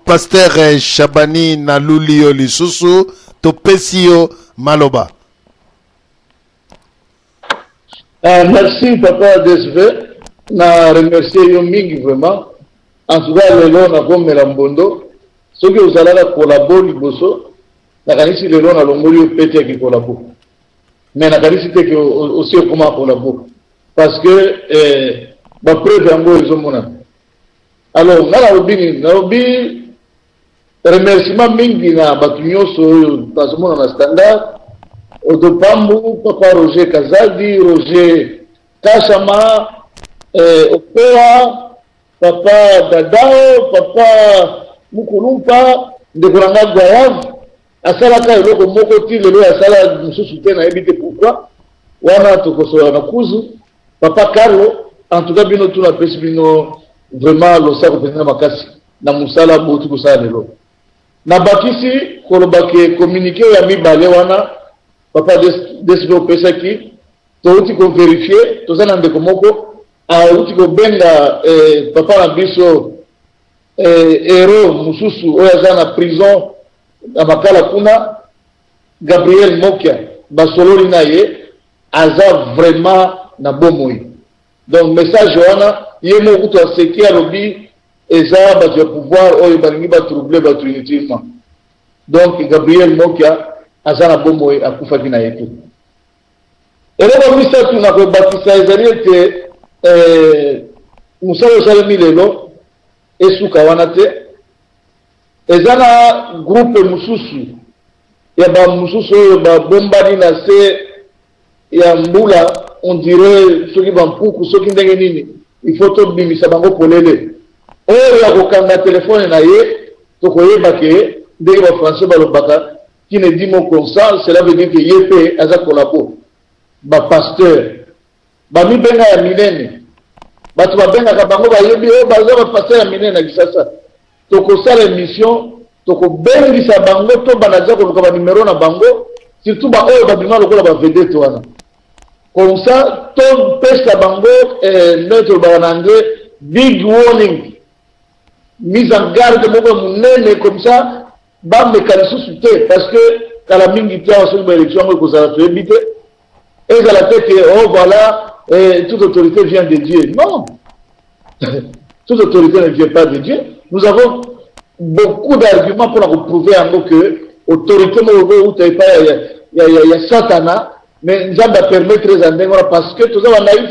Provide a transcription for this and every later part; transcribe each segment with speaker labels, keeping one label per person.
Speaker 1: Pasteur Shabani naluli yo lisusu, topesi yo maloba.
Speaker 2: Merci papa DSV, na remercier yo mingi vraiment. En tout cas lelo nakomela mbondo, soki ozalaka kolabo liboso, nakanisi lelo nalongoli yo pete ya kikolabo. Mais nakanisi te ke osi okoma kolabo parce que ba preuve yango ezomonana. Alors nga nalobi nini? Nalobi remerciement mingi na bato nyonso oyo bazomona na standard, Odo Pambu, papa Roger Kazadi, Roger Kashama, Okoa, papa Dadao, papa Mukulumpa, ndeko na nga Guayave asalaka eloko moko ti lelo asala mosusu te, nayebi te pourquoi. Wana tokosola na kuzu. Papa Carlo, en tout cas bino tout napesi bino vraiment losako mpenza makasi na mosala bouti kosala lelo. Nabakisi koloba ke communiqué ya mibale wana papa DSV opesaki, touti koverifier, toza na ndeko moko auti kobenga papa na biso héros mosusu oyo aza na prison na Makala kuna, Gabriel Mokia, basololi na ye, aza vraiment na bomoi. Donc message wana ye moko kutu aseki, alobi eza bato ya pouvoir oyo balingi ba troubler bato inutilement. Donc Gabriel Mokia aza na bomoi, akufaki na ye te. Eloko misato na kobakisa ezali ete mosala osalemi lelo esuka wana te. Eza na groupe mosusu ya ba mosusu oyo babombani na se ya mbula, on dirait soki bampuku soki ndenge nini, il faut tobimisa bango polele. Oyo ya kokanga telefone na ye, tokoyeba ke ndenge ba français balobaka, qui ne dit mot consent, cela veut dire que ye pe aza collabo. Ba pasteur bamibenga ya minene, bato babengaka bango bayebi oyo baza ba pasteur ya minene na Kinshasa. Tokosala émission, tokobengisa bango, tobanda deja koluka ba numero na bango, surtout ba oyo babima lokola ba vedette wana. Comme ça topesa bango ndenge tolobaka na anglais big warning, mise en garde moko ya monene, comme ça bameka lisusu te, parce que kala mingi te awa soki ba élection yango ekozala toyebi te, ezala te ke oh voilà, toute autorité vient de Dieu. Non, toute autorité ne vient pas de Dieu. Nous avons beaucoup d'arguments pour nous prouver yango que autorité moko euta epai ya Satana, mais Nzambe a permettre eza ndenge wana parce que toza ba naïf.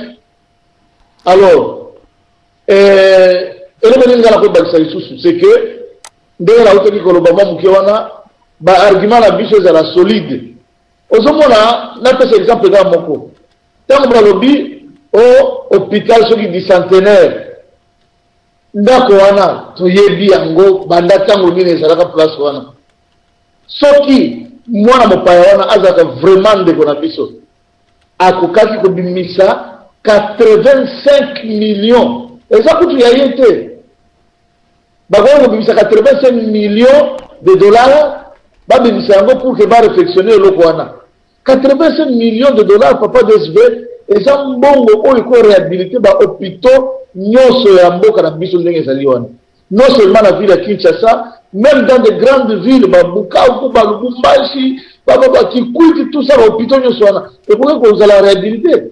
Speaker 2: Alors eloko nini nga nakobakisa lisusu, c'est que ndenge nautaki koloba mwa moke wana, ba argument na biso ezala solide. Ozomona, napesa exemple kaka moko, ntango balobi o hôpital soki du centenaire, ndako wana toyebi yango banda ntango nini ezalaka place wana. Soki mwana mopaya wana azalaka vraiment ndeko na biso, akokaki kobimisa 85 millions, eza kutu ya ye te, bakoki kobimisa 85 millions de dollars, babimisa yango pour que baréflexionne eloko wana. 85 millions de dollars, papa DSV, eza mbongo oyo eko réhabiliter ba hôpitaux nyonso ya mboka na biso ndenge ezali wana, non seulement na ville ya Kinshasa, même dans de grandes villes, ba Bukavu, ba Lubumbashi, ba Kikwit, tout ça, ba hôpitaux nyonso wana ekoki kozala réhabilité.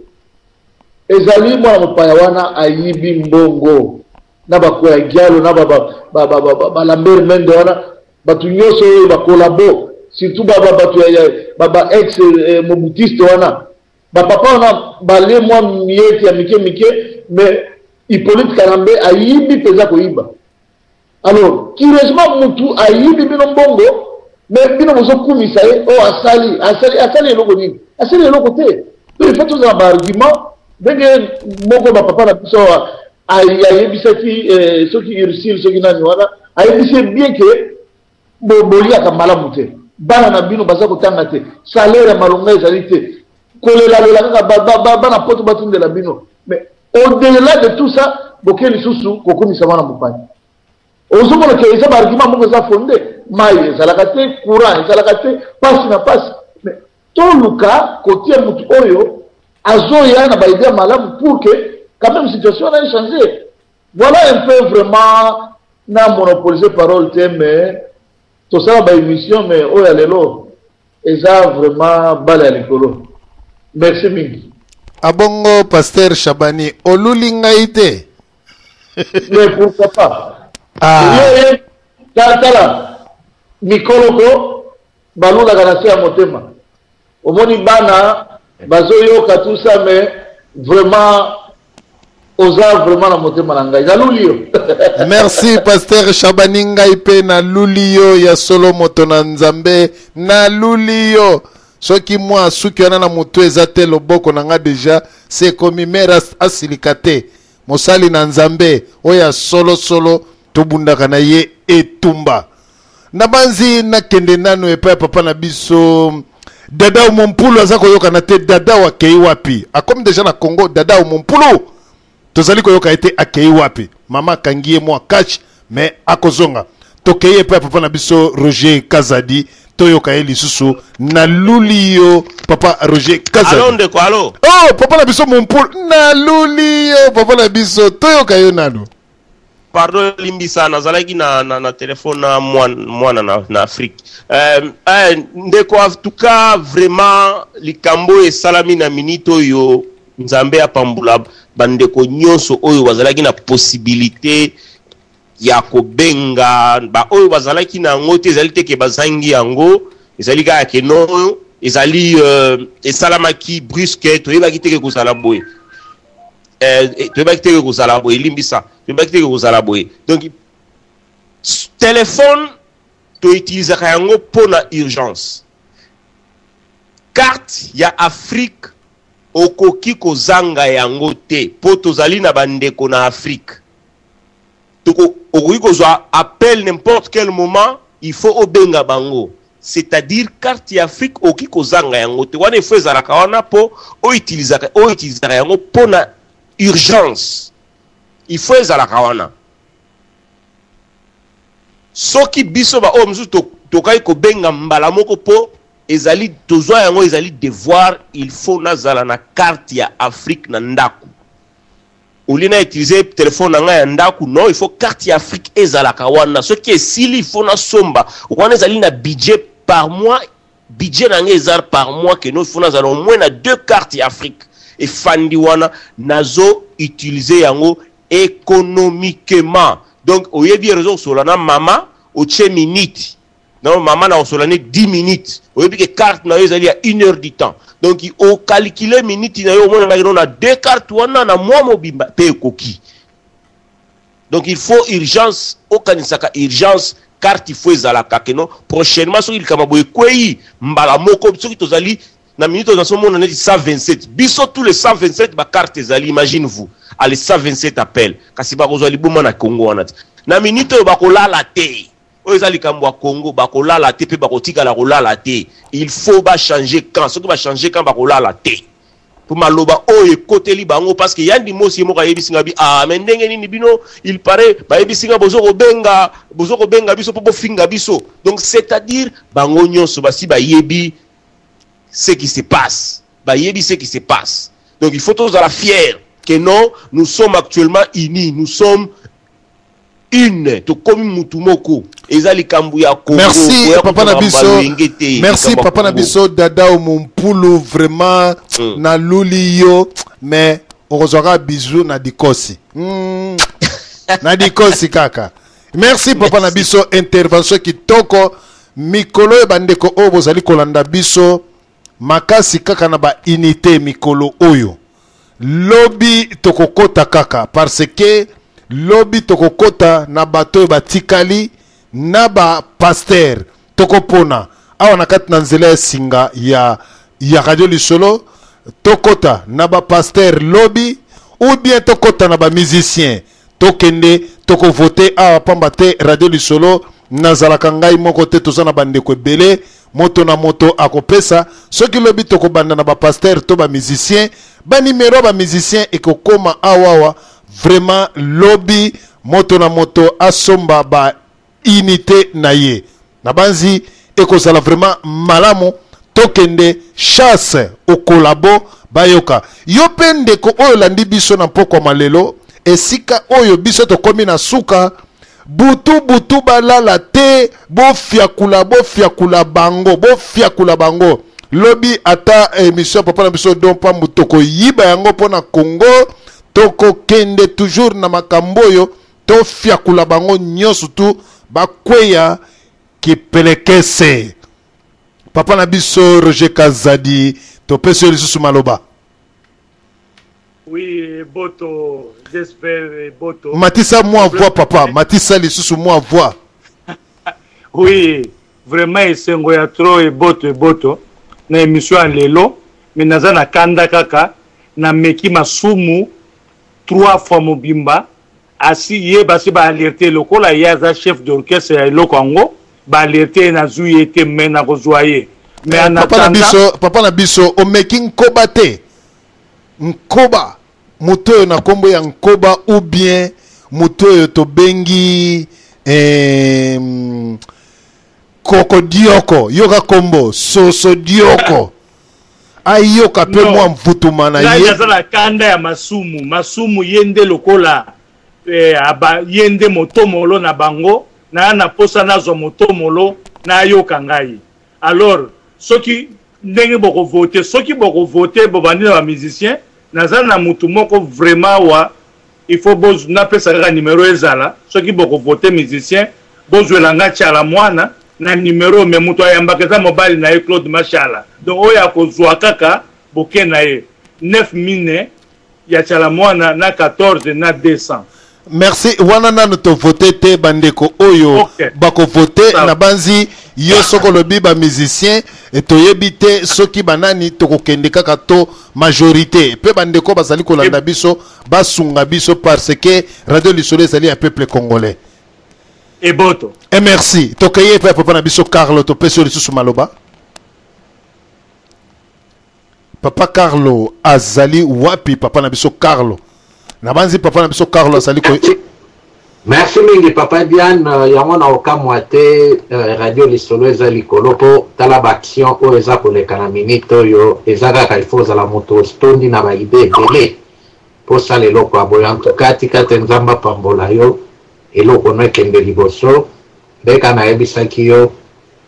Speaker 2: Ezali mwana mopaya wana ayibi mbongo na bakoya Gialo na ba Lambert Mende wana, bato nyonso oyo bakolabo, surtout bato ya ba ex mobutiste wana, bapapa wana balie mwa miete ya mike mike, mais Hippolyte Kanambe ayibi mpenza koyiba. Alors curieusement mutu ayibi bino mbongo, mais bino bozokumisa ye, oyo asali, asali, asali eloko nini? Asali eloko te. Donc il faut tozala ba argument ndenge moko bapapa na biso ayebisaki soki Ursule soki nani wana, ayebisi ye bien ke boliaka malamu te, bana na bino baza kotanga te, salaire ya malonga ezali te, kolelalela kaka bana poto batundela bino. Mais au-delà de tout ça, boke lisusu kokumisa mwana mopaya. Ozomona ke eza ba argument moko eza fondé, mai ezalaka te, courant ezalaka te, pasi na pasi. Mais toluka kotia mutu oyo azoya na ba idée malamu pour que quand même situation wana echange. Voilà un peu vraiment. Na monopoliser parole te mais tosala ba emission mais oyo ya lelo eza vraiment bale ya likolo. Merci mingi.
Speaker 1: Abongo pasteur Shabani oluli ngai te?
Speaker 2: Mais pourquoi pas? Ah. Yo, yo, tala, tala mikolo ko balulaka na se ya motema. Omoni bana bazoyoka tout ça mais vraiment oza vraiment na motema na ngai naluli yo.
Speaker 1: Merci pasteur Shabani, ngai pe naluli yo ya solo moto na Nzambe, naluli yo. Soki mwa suki wana na motu eza te, loboko na nga deja se ekomi mere asilika te. Mosali na Nzambe oyo ya solo solo tobundaka na ye etumba. Nabanzi nakende nanu epai ya papa na biso Dada Mompulu, aza koyokana te. Dada akei wapi? Akomi deja na Congo. Dada Mompulu tozali koyoka ye te, akei wapi? Mama akangi ye mwa catch, mais akozonga. Tokei epai ya papa na biso Roger Kazadi, toyoka ye lisusu. Naluli yo papa Roger Kazadi.
Speaker 3: Alo ndeko, alo.
Speaker 1: Oh papa na biso Mompulu, naluli yo papa na biso, toyoka yo nanu.
Speaker 3: Pardon, limbisa, nazalaki na telefone na mwana na Afrique. Ndeko, en tout cas vraiment likambo oyo esalami na minute oyo, Nzambe apambola bandeko nyonso oyo bazalaki na possibilité ya kobenga. Ba oyo bazalaki na yango te, ezali te ke bazangi yango, ezali kaka ke non, ezali esalamaki brusque, toyebaki te ke kozala boye. Toyebaki te ke kozala boye, limbisa, toyebaki te ke kozala boye. Donc téléphone toutilisaka yango mpona urgence. Carte ya Afrique okoki kozanga yango te, po tozali na bandeko na Afrique. Okoki kozwa appel n'importe quel moment, il faut obenga bango. C'est-à-dire carte ya Afrique okoki kozanga yango te. Wana il faut ezalaka wana po outilisaka yango po na urgence. Il faut ezalaka wana. Soki biso ba oyo mosusu tokaki kobenga mbala moko po ezali tozwa yango, ezali devoir, il faut nazala na carte ya Afrique na ndako. Au lieu na utiliser téléphone na ngai ya ndako, non, il faut carte ya Afrique ezalaka wana. Soki esili, il faut nasomba. Wana ezali na budget par mois, budget na ngai eza par mois que non, il faut nazala au moins na 2 cartes ya Afrique. Efandi wana nazo utiliser yango économiquement. Donc oyebi raison kosola na mama otie minute. Non, mama na kosola ne 10 minutes. Oyebi ke carte na yo ezali ya 1 heure du temps. Donc o calculer minute na yo, omona na na 2 cartes wana na mois mobimba pe ekoki. Donc il faut urgence, okanisaka urgence, carte il faut ezalaka ke non, prochainement soki likambo boye ekwei mbala moko, soki tozali na minute oyo nazomona neti 127, biso tous les 127 ba carte ezali, imagine-vous, allez 127 appels, kasi bakozwa liboma na Congo wana te. Na minute oyo bakolala te. Oyo eza likambo ya Congo, bakolala te pe bakotikala kolala te. Il faut ba changer camp. Soki ba changer camp bakolala te. Po maloba oyo ekoteli bango, parce que Yandi Mosi ye moko ayebisi nga bi, ah, mais ndenge nini bino, il paraît, bayebisi nga bozo kobenga, bozo kobenga biso po bofinga biso. Donc c'est-à-dire bango nyonso basi bayebi ce qui se passe. Bayebi ce qui se passe. Donc il faut tozala fier que non, nous sommes actuellement unis, nous sommes une, tokomi mutu moko. Eza likambo ya Congo.
Speaker 1: Merci,
Speaker 3: Koya
Speaker 1: papa na
Speaker 3: kotanga
Speaker 1: biso.
Speaker 3: balenge te,
Speaker 1: Merci,
Speaker 3: likambo ya
Speaker 1: papa na
Speaker 3: Congo.
Speaker 1: biso, Dada Omumpulu, vraiment, na luli yo, mais okozwaka bisou na dikosi. Na dikosi kaka. Merci, papa na
Speaker 3: Merci.
Speaker 1: biso, intervention kitoko. Mikolo e bandeko oyo bozali kolanda biso makasi kaka na ba unité mikolo oyo. Lobi tokokota kaka parce que lobi tokokota na bato oyo batikali na ba pasteur tokopona awa na kati na nzela ya singa ya Radio Lisolo, tokota na ba pasteur lobi ou bien tokota na ba musicien, tokende tokovote awa pamba te Radio Lisolo nazalaka ngai moko te, toza na bandeko ebele, moto na moto akopesa. Soki lobi tokobanda na ba pasteur to ba musicien, ba numéro ya ba musicien ekokoma awawa. Vraiment lobi moto na moto asomba ba unité na ye. Na banzi ekozala vraiment malamu tokende chasse au collabo bayoka. Yo pe ndeko oyo landi biso na mpokwa malelo, esika oyo biso tokomi na suka, Butu butu balala te, bofiakula bofiakula bango, bofiakula bango. Lobi ata emission papa na biso Don Pambu tokoyiba yango mpo na Congo, tokokende toujours na makambo oyo tofiakula bango nyonso tu bakweya kipelekese. Papa na biso Roger Kazadi, topesi yo lisusu maloba.
Speaker 4: Oui, Boto, j'espère Boto.
Speaker 1: Matisa moi voix papa, matisa lisusu moi voix.
Speaker 4: Oui, vraiment esengo ya trop eboto eboto na émission ya lelo, mais naza na kanda kaka na meki masumu trois fois mobimba asi ye basi ba alerte lokola ye aza chef d'orchestre ya eloko yango ba alerte ye nazui ye te mais nakozua ye mais en
Speaker 1: papa na
Speaker 4: attendant
Speaker 1: biso papa na biso omeki nkoba te nkoba moto oyo na nkombo ya nkoba ou bien moto oyo tobengi eh, kokodioko yoka nkombo sosodioko ayoka mpe mwa mvutuma na
Speaker 4: ye.
Speaker 1: Naza
Speaker 4: na kanda ya masumu masumu ye nde lokola eh, aba, ye nde motomolo na bango na na posa nazwa motomolo nayoka ngai alors soki ndenge bokovote soki bokovote bobandi na bamusicien naza na mutu moko vraiment wa il faut boz napesa kaka numero ezala soki boko voter musicien bozwela nga tshala mwana na numero mais mutu ayambaka eza mobali na ye Claude Mashala donc oyo akozwa kaka boke na ye 9 mine ya tshala mwana na 14 na 200.
Speaker 1: Merci wana nanu to vote te bandeko oyo okay. Bako vote na banzi yo soko lobi ba musicien toyebi te soki banani tokokende kaka to majorité pe bandeko bazali kolanda biso basunga biso parce que radio lisolo ezali ya peuple congolais.
Speaker 4: Eboto.
Speaker 1: Et merci. Tokeye pe papa na biso Carlo topesi yo lisusu maloba. Papa Carlo azali wapi papa na biso Carlo? Nabanzi papa na biso Carlo azali ko
Speaker 5: Merci mingi papa Diane, euh, yango na okamwa te euh, radio lisolo eza likolo mpo tala ba action oyo eza koleka na minute oyo eza kaka il faut ozala moto otondi na ba idee ebele mpo osala eloko ya boye. En tout cas tika te Nzambe apambola yo eloko no ekende liboso. Ndeka nayebisaki yo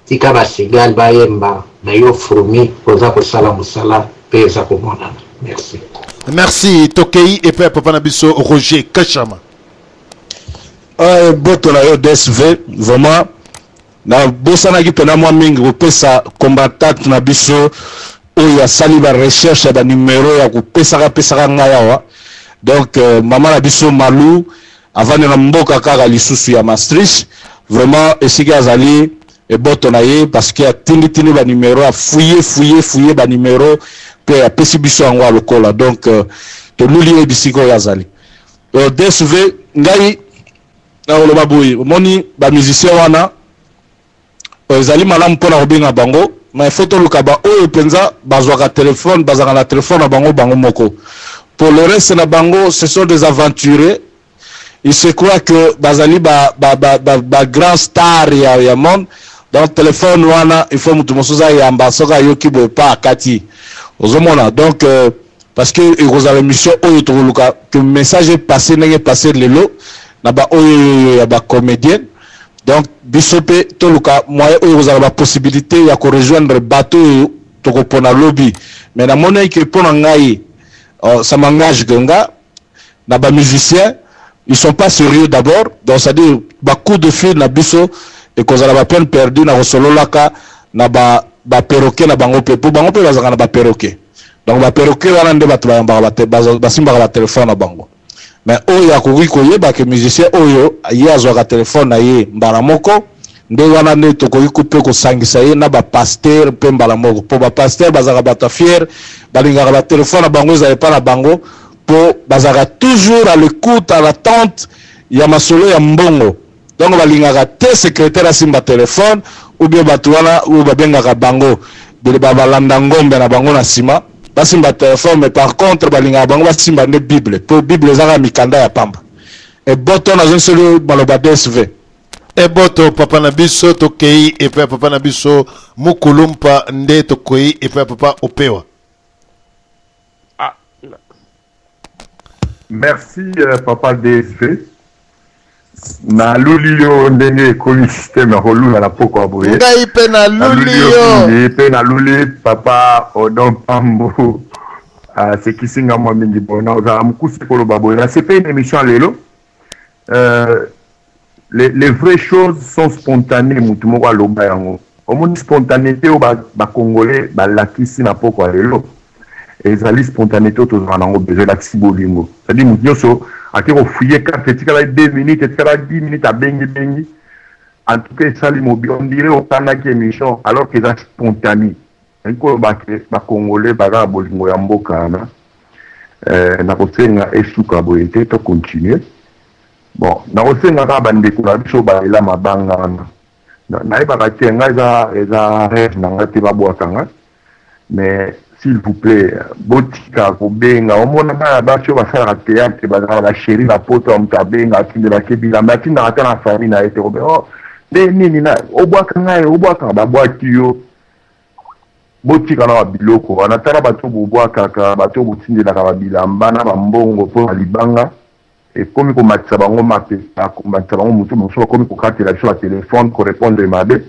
Speaker 5: Tika ba cigales ba yemba mais yo fourmi oza kosala musala pe eza komonana. Merci.
Speaker 1: Merci tokeyi epai ya papa na biso Roger Kashama.
Speaker 6: Euh, boto na yo DSV vraiment nabosanaki mpena mwa mingi kopesa combattant na biso oyo asali ba recherche ya ba numero ya kopesaka pesaka ngai awa donc euh, mama na biso Malou Avandi na mboka kaka lisusu ya Maastricht vraiment esika azali eboto na ye parce que atindi tindi ba numero a fouiller fouiller fouiller ba numero pe apesi biso yango ya lokola donc euh, toluli ye bisika oyo azali euh, DSV ngai nakoloba boye omoni ba musicien wana Ezali malamu mpo na kobenga bango, mais il faut toluka ba oyo mpenza bazwaka telephone, bazalaka na telephone na bango bango moko. Pour le reste na bango, ce sont des aventuriers. Ils se croient que bazali ba ba ba ba, ba grand star ya ya monde. Donc telephone wana il faut mutu mosusu ayamba soki ayoki boye pa akati. Ozomona donc euh, parce que ekozala émission oyo tokoluka que message est passé ndenge passé lelo na ba oyo ya ba comédiens. Donc biso pe toluka moyen oyo ekozala ba possibilite ya ko rejoindre bato oyo tokopona lobi. Mais namonaki que mpo na ngai euh, ça m'engage que nga na ba musiciens ils sont pas sérieux d'abord, donc c'est à dire ba coup de fil na biso ekozala ba peine perdue na kosololaka na ba ba perroquet na bango pe po bango pe bazalaka na ba perroquet. Donc ba perroquet wana nde bato bayambaka ba basimbaka ba telephone na bango. Mais oyo akoki koyeba ke musicien oyo ye azwaka telephone na ye mbala moko nde wana nde tokoki mpe kosangisa ye na ba pasteur mpe mbala moko mpo ba pasteur bazalaka bato ya fiere balingaka ba telephone na bango ezala epa na bango mpo bazalaka toujours à l'écoute à l'attente ya masolo ya mbongo donc balingaka te secrétaire asimba telephone ou bien bato wana oyo babengaka bango balanda ngombe na bango na nsima basimba telephone mais par contre balingaka bango basimba nde bible mpo bible ezaka mikanda ya pamba eboto nazongiseli maloba dsv
Speaker 1: eboto papa na biso tokei epai ya papa na biso mukulumpa nde tokei epai ya papa opewa
Speaker 3: ah,
Speaker 7: Merci euh, papa DSV. Naluli yo ndenge ekomi système ya kolula na pokwa ya boye.
Speaker 1: Ngai pe naluli yo.
Speaker 7: Mingi pe naluli papa Odon Pambu asekisi nga mwa mingi. Bon, nakozala mokuse koloba boye, nasepeli na émission ya lelo. Les vraies choses sont spontanées, mutu moko aloba yango. Omoni spontanéité oyo ba Congolais balakisi na pokwa ya lelo, ezali spontanéité oyo tozalaka nango besoin, elakisi bolingo. C'est-à-dire mutu nyonso ake ko fouiller carte, etikalaki 2 minutes, etikalaki 10 minutes, abengi bengi. En tout cas esali mobi, on dirait okanaki émission alors que eza spontané. Nalingi koloba ke ba Congolais baza na bolingo ya mboka wana. Nakosenga esuka boye te, to continuer. Bon, nakosenga kaka ba ndeko na biso balela mabanga wana. Nayebaka te, ngai eza, eza rêve na ngai te babwaka ngai. Mais s'il vous plaît, botika kobenga. Omona bana basi oyo basalaka théâtre, bazalaka ba chérie na poto, ya moto abenga, atindelaka ye bilamba, atindaka ata na famille na ye te. Kobenga, oh, nde nini na, obwaka ngai, obwaka, babwaki yo. Botika na ba biloko wana. Tala bato bobwakaka, bato botindelaka ba bilamba na ba mbongo mpo na libanga. Ekomi komatisa bango mapeka, komatisa bango mutu, mosusu bakomi kokatela biso ba telephone, ko repondre mabe.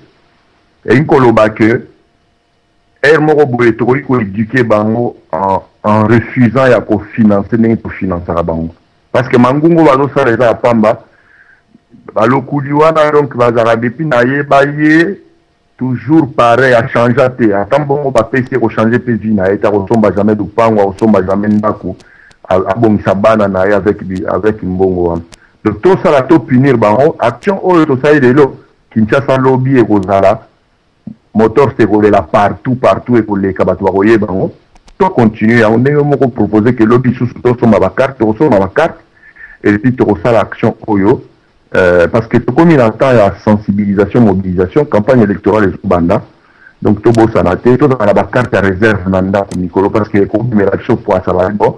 Speaker 7: Elingi koloba que heure moko boye tokoki ko eduquer bango en refusant ya ko financer ndenge to financaka bango. Parce que mangungu bazosala eza ya pamba, balokuli wana donc bazalaka depuis nayeba ye toujours pareil, a changea te, ata mbongo bapesi ye ko changer pe vie na ye te, akosomba jamais lupango, akosomba jamais ndaku, abongisa bana na ye avec mbongo wana. Donc tosala to punir bango, action oyo tosali lelo Kinshasa lobi ekozala motors ekolela partout, partout ekoleka, bato bakoyeba yango. To continuer yango ndenge moko proposer que lobi lisusu tosomba ba carte, tokosomba ba carte et puis tokosala action oyo. Parce que tokomi na temps ya sensibilisation, mobilisation, campagne électorale ezobanda. Donc tobosana te, tozala na ba carte ya réserve na ndako mikolo, parce que ekobimela biso poasa ba bon.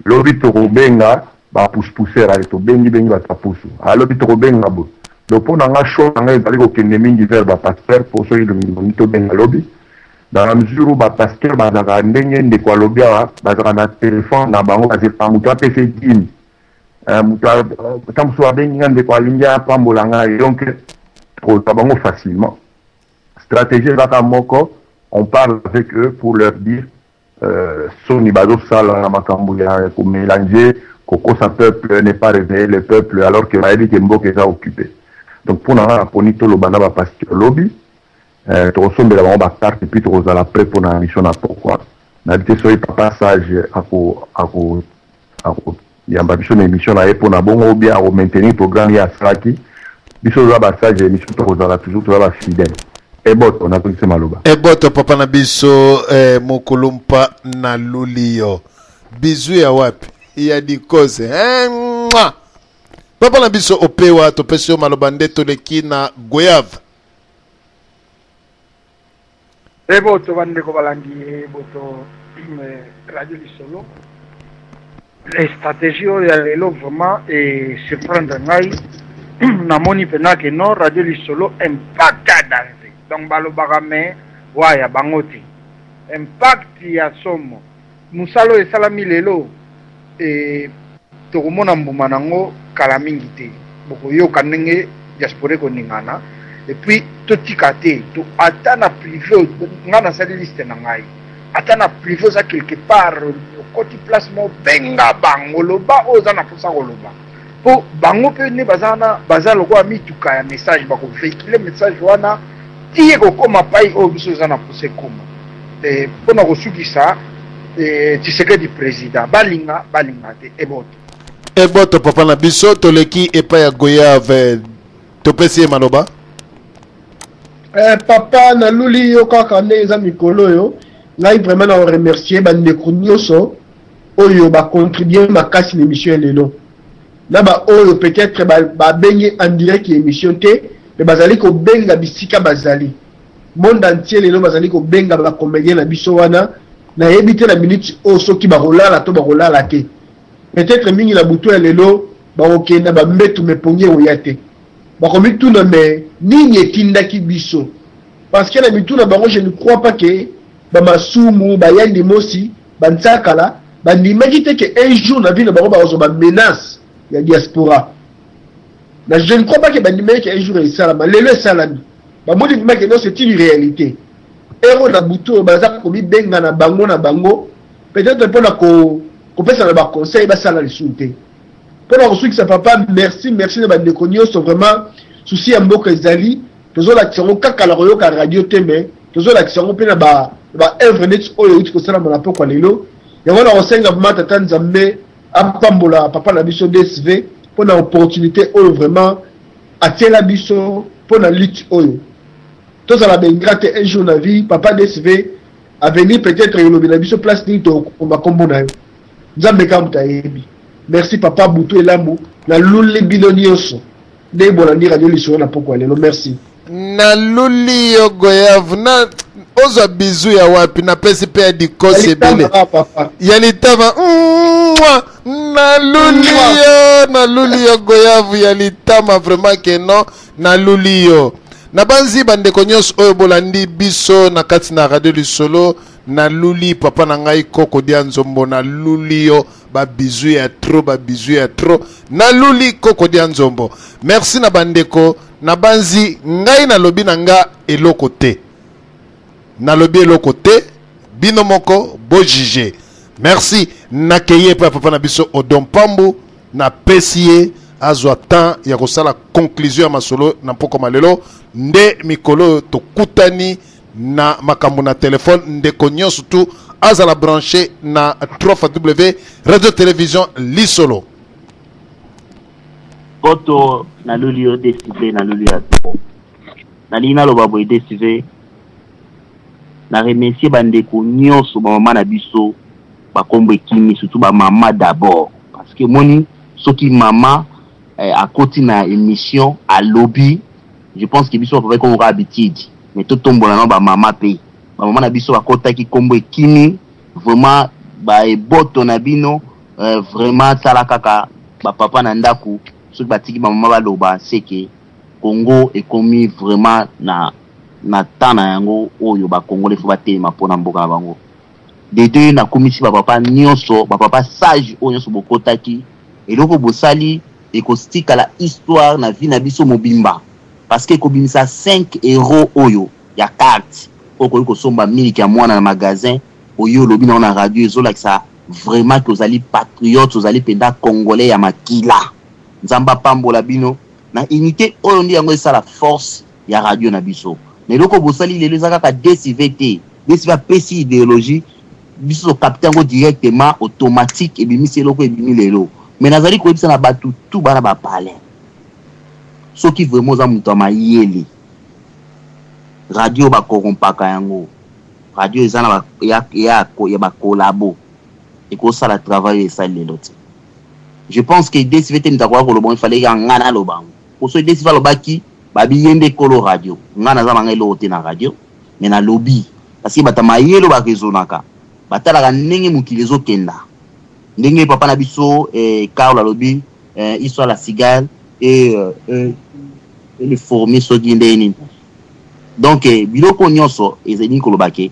Speaker 7: Lobi tokobenga ba pousse-pousseur, allez, tobengi bengi bato ya pusu. Ah, lobi tokobenga bo. Donc mpo na nga, choix na nga ezali kokende mingi vers ba pasteur, po soki elongi tobenga lobi. Dans la mesure où ba pasteur bazalaka ndenge ndeko alobi awa, bazalaka na téléphone na bango, bazepaka moto apesa dîme. Moto ata mosusu abengi nga ndeko alingi apambola ngai, donc tokozwa bango facilement. Stratégie ezaka moko, on parle avec eux pour leur dire soni bazosala na makambo ya komélanger, kokosa peuple, ne pas réveiller le peuple alors que bayebi ke mboka eza occupé. Donc mpo na nga naponi toloba na bapasteur lobi, tokosombela bango ba carte et puis tokozala prêt mpo na mission na pokwa. Nayebi te soki papa sage ako yamba biso na émission na ye mpo na bongo, ou bien ako maintenir programme ye asalaki. Biso toza ba sage ya émission, tokozala toujours toza ba fidèle. Eboto, nazongisi maloba.
Speaker 1: Eboto papa na biso, mokulumpa na lulio. Bizu ya wapi? Ya dikose. Mwah! Papa na biso opewa, topesi yo maloba nde toleki na Goyave.
Speaker 8: Eboto bandeko balandi, eboto Radio Lisolo. Les stratégies oyo ya lelo vraiment e surprendre ngai. Namoni pena ke non, Radio Lisolo impact ya danger. Donc balobaka mais waya bango te. Impact ya somo. Mosala oyo esalami lelo e tokomona mbuma nango kala mingi te. Bokoyoka ndenge diaspora ekoningana. Et puis totika te, to ata na privé, nga nasali liste na ngai. Ata na privé oza quelque part, okoti place moko, benga bango, loba oyo oza na posa koloba. Po bango pe nde baza wana, baza lokola mituka ya message, bako véhiculer message wana ti ekokoma pai oyo biso oza na posa ekoma. Mpona kosukisa, Tshisekedi président, balinga balinga te, eboto.
Speaker 1: Eboto papa na biso, toleki epai ya Goyave, topesi ye maloba.
Speaker 9: Papa naluli yo kaka nde eza mikolo oyo ngai vraiment na remercier bandeko nyonso oyo ba contribuer makasi na émission ya lelo, na ba oyo peut-être babengi en direct ya émission te, mais bazali kobenga bisika bazali monde entier lelo, bazali kobenga ba comédien na biso wana. Nayebi te na minute oyo soki bakolala to bakolala te, peut-être mingi na butu ya lelo bakokenda bambetu mepongi ekoya te, bakomituna me nini etindaki biso, parce que na mitu na bango je ne crois pas que bamasumu bayandi mosi bantsakala bandimaki te ke un jour na vie na bango bakozwa ba menace ya diaspora. Na je ne crois pas que bandimaki ke un jour esalama. Lelo esalami. Bamoni vraiment que non c'est une réalité. Heure oyo na butu oyo baza komibenga na bango na bango peut-être pona ko kopesana ba conseils basala lisusu te. Pona kosukisa papa merci merci na bandeko nioso vraiment souci ya mboka ezali tozolakisa yango kaka na koyoka radio te mais tozolakisa yango mpe na ba ba œuvre neti oyo euti kosalama na pokwa lelo. Yango na kosenga vraiment tata Nzambe apambola papa na biso DSV pona opportunité oyo vraiment atiela biso pona lutte oyo. Tozala ba ingrat te un jour na vie papa DSV avenir peut-être elobela biso place nini tokoma kombo na yo. Nzambe kaka moto ayebi. Merci papa butu elamu na luli bino nionso ndenge bolandi radio lisolo na pokwa lelo merci.
Speaker 1: Naluli yo goyave na ozwa bizu ya wapi napesi mpe ya dikosi ebele ya litama naluli yo naluli yo goyave ya litama vraiment ke non naluli yo nabanzi bandeko nyonso oyo bolandi biso na kati na radio lisolo naluli papa na ngai koko dia nzombo naluli yo ba bisous ya trop ba bisous ya trop naluli koko dia nzombo merci na bandeko Nabanzi ngai nalobi na nga eloko te. Nalobi eloko te, bino moko bo juger. Merci, nakeyi epai ya papa na biso Odon Pambu, napesi ye azwa temps ya kosala conclusion ya masolo na mpokwa ma lelo. Nde mikolo oyo tokutani na makambo na telefone, ndeko nyonso tu azala branche na 3 W Radio Television Lisolo.
Speaker 10: Poto naluli yo DSV naluli ya trop. Nalingi naloba boye DSV na remercier ba ndeko nionso ba mama na biso ba kombo ekimi surtout ba mama d'abord parce que omoni soki mama eh, akoti na emission alobi je pense que biso ba papa ekomi kaka habitude mais totombola nao ba mama pe ba mama na biso bakotaki kombo ekimi vraiment ba eboto na bino Euh, vraiment tala kaka ba papa na ndaku soki batiki ba mama baloba seke Congo ekomi vraiment na na temps na yango oyo ba congolais faut batelema pona mboka na bango. De deux nakumisi ba papa nionso ba papa sage oyo nionso bokotaki eloko bosali ekotikala histoire na vie na biso mobimba parce que ekobimisa 5 euros oyo ya carte oyo okoki kosomba miliki ya mwana na magasin oye olobi na yo na radio ezolakisa vraiment que ozali patriote ozali mpenza congolais ya makila nzambe apambola bino na unité oyo nde yango esala force ya radio na biso na eloko bosali lelo eza kaka DSV te DSV apesi ideologie biso tokapte yango directement automatique ebimisi eloko ebimi lelo mais nazali koyebisa na bato tu bana bapalin soki vraiment oza moto ya mayele radio bakorompaka yango Radio eza na ba ya ya ya ba collabo ekosala travail oyo esali lelo te. Je pense que DSV te moto akoka koloba il fallait kaka nga naloba yango. Po soki DSV alobaki babi ye nde kolo radio. Nga naza na nga eloko te na radio mais nalobi parce que bato ya mayele oyo ba raisonnaka batalaka ndenge mokili ezokenda ndenge papa na biso eh, Carl alobi eh, histoire la cigale et, euh, et, et le fourmi soki ndenge nini Donc biloko nionso elingi koloba ke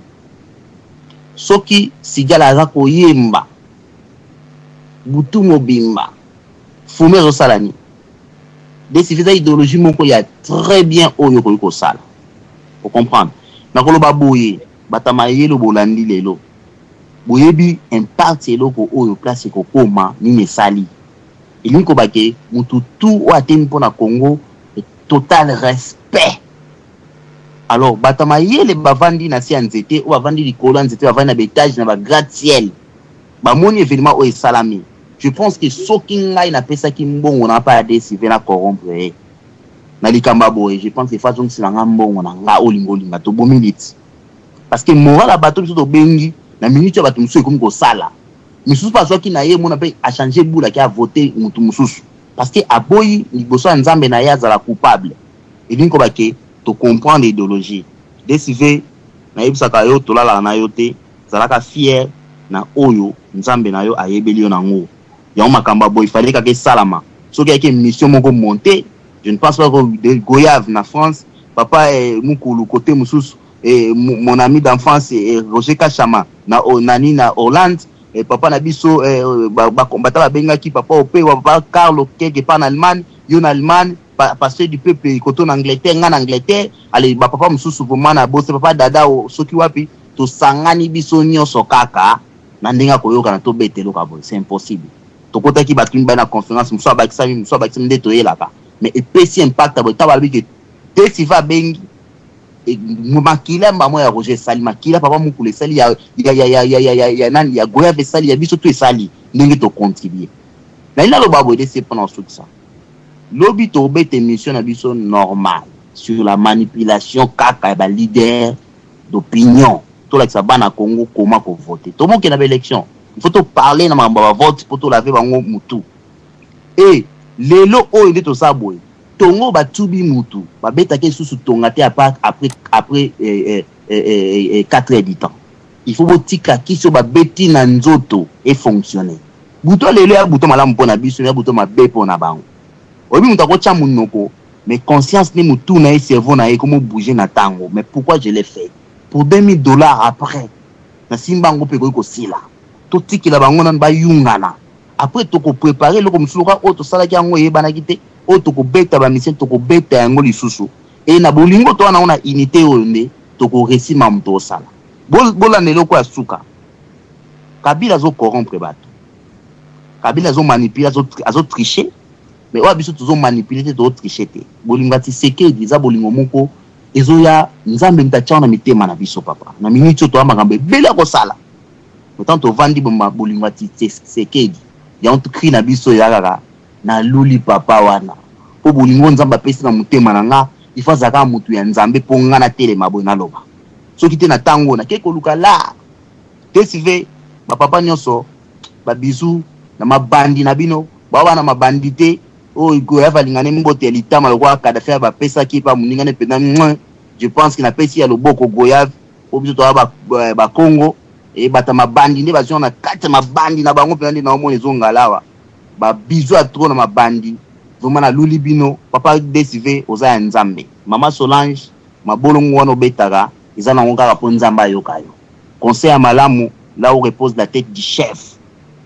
Speaker 10: soki cigale aza koyemba butu mobimba fourmi azosala nini? Desive eza ideologie moko ya très bien oyo okoki kosala o comprendre nakoloba boye bata mayele bolandi lelo boyebi impact eloko oyo place ekokoma nini esali elingi koba ke mutu tout oyo atemi mpo na Congo total respect alors bato ya mayele bavandi na se ya nzete oyo bavandi likolo ya nzete bavandi na baetage na bagratte ciel bamoni evenement oyo esalami je pense que soki ngai napesaki mbongo na pa ya desive na corrompre ye na likambo ya boye je pense que fa azongisela nga mbongo na nga olinga olinga tobomi liti parce que moral ya bato biso tobengi na minute ya bato mosusu ekomi kosala misusu mpe azwaki na ye mona mpe achange bula ke avote motu mosusu Parce que aboyi liboso ya nzambe na ye azala coupable. Elingi koloba ke to comprendre ideologie. DSV nayebisaka yo tolalaka na yo te, zalaka fier na oyo nzambe na yo ayebeli yo na ngo. Yango makambo ya boye fallait kaka esalama. Soki eyaki emission moko monte, je ne pense pas que Goyave na France, papa eh, Mukulu cote mosusu, eh, mon ami d'enfance eh, Roger Kashama na, nani na Hollande. eh, papa na biso eh, bacombatant ba babengaki papa Opewa, papa Carlo quelque part na Allemagne, yo na Allemagne, pa, pasteur du peuple koto na Angleterre, nga na Angleterre, ale ba papa mosusu vraiment na bose, papa Dada soki wapi, tosangani biso nyonso kaka na ndenge ya koyokana tobeta eloko ya boye, c'est impossible. Tokotaki bato mibale na conférence, mosusu abakisami, mosusu abakisami, nde toyelaka, mais epesi impact ya boye. Ntango balobi ke Desiva abengi, makila mama ya Roger esali, makila papa Mukulu esali, ya, ya, ya, ya, ya, ya, ya, ya nani, ya Goyave esali, ya biso to esali, ndenge tocontribue. Nalingi naloba boye desi mpona kosukisa. Lobi tobeta émission na biso normal sur la manipulation kaka ya ba leader d'opinion, tolakisa bana Congo comment kovote. Tomoke na ba élection, il faut toparler na makambo ya bavote mpo tolave bango mutu. E lelo oyo nde toza boye, tongo batubi mutu babetaki lisusu tonga te après, après, après eh, eh, eh, eh, 4 heures du temps. Il faut botika kisi oyo babeti na nzoto efonctionne. Buto lelo ya buto malamu mpo na biso, ya buto mabe mpo na bango. Oyebi moto akotya monoko, mais conscience nde motu na ye, cerveau na ye ekomo bouger na ntango. Mais pourquoi je l'ai fait pour 2000 $ après nasimba yango mpe ekoki kosila. Totikela bango nanu bayungana, après tokoprépare eloko mosusu loka oyo tosalaki yango eyebanaki te, oyo tokobeta bamisien, tokobeta yango lisusu. E na bolingo to wana ngo na unité oyo nde tokoresi mamu tosala. Bolanda eloko ya suka. Kabila azocorrompre bato, Kabila azomanipule, azotriche, mais oyo biso tozomanipule te, tozotriche te. Bolingo ya Tshisekedi eza bolingo moko ezoya, Nzambe moto atia na mitema na biso. Papa, na miniti oyo toya makambo ebele ya kosala, autant tovandi bolingo ya Tshisekedi yango cri na biso eza kaka naluli papa wana, mpo bolingo Nzambe apesi na motema na nga, il faut azala kaka motu ya Nzambe mpo nga natelema boye naloba. Soki te, na ntango nakei koluka la tesive bapapa nyonso, babizu na mabandi na bino, bao bana mabandi te. Oyo Goyave alingani mbote ya litama lokola Kadafi bapesaki epa moninga ne mpenza. Je pense que napesi ya loboko Goyave, po biso toya Bakongo ebata mabandi nde bazwi na kati ya mabandi na bango mpenza, nde naomona ezongala awa. Babizu ya trop na mabandi, vraiment naluli bino. Papa Desive, oza ya Nzambe. Mama Solange, mabolongo wana obetaka eza nango kaka mpo Nzambe ayoka yo. Conseil ya malamu, là où repose la tête du chef.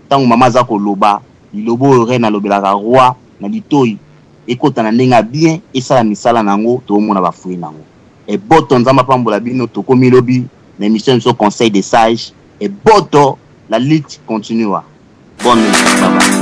Speaker 10: Ntango mama aza koloba liloba oyo reine alobelaka roi na litoi, ekota na ndenge ya bien, esala misala na yango, toomona bafruit nango. Eboto, Nzambe apambola bino. Tokomi lobi na émission biso Conseil des sages. Eboto, la lutte continue. Bonne nuit, bye bye.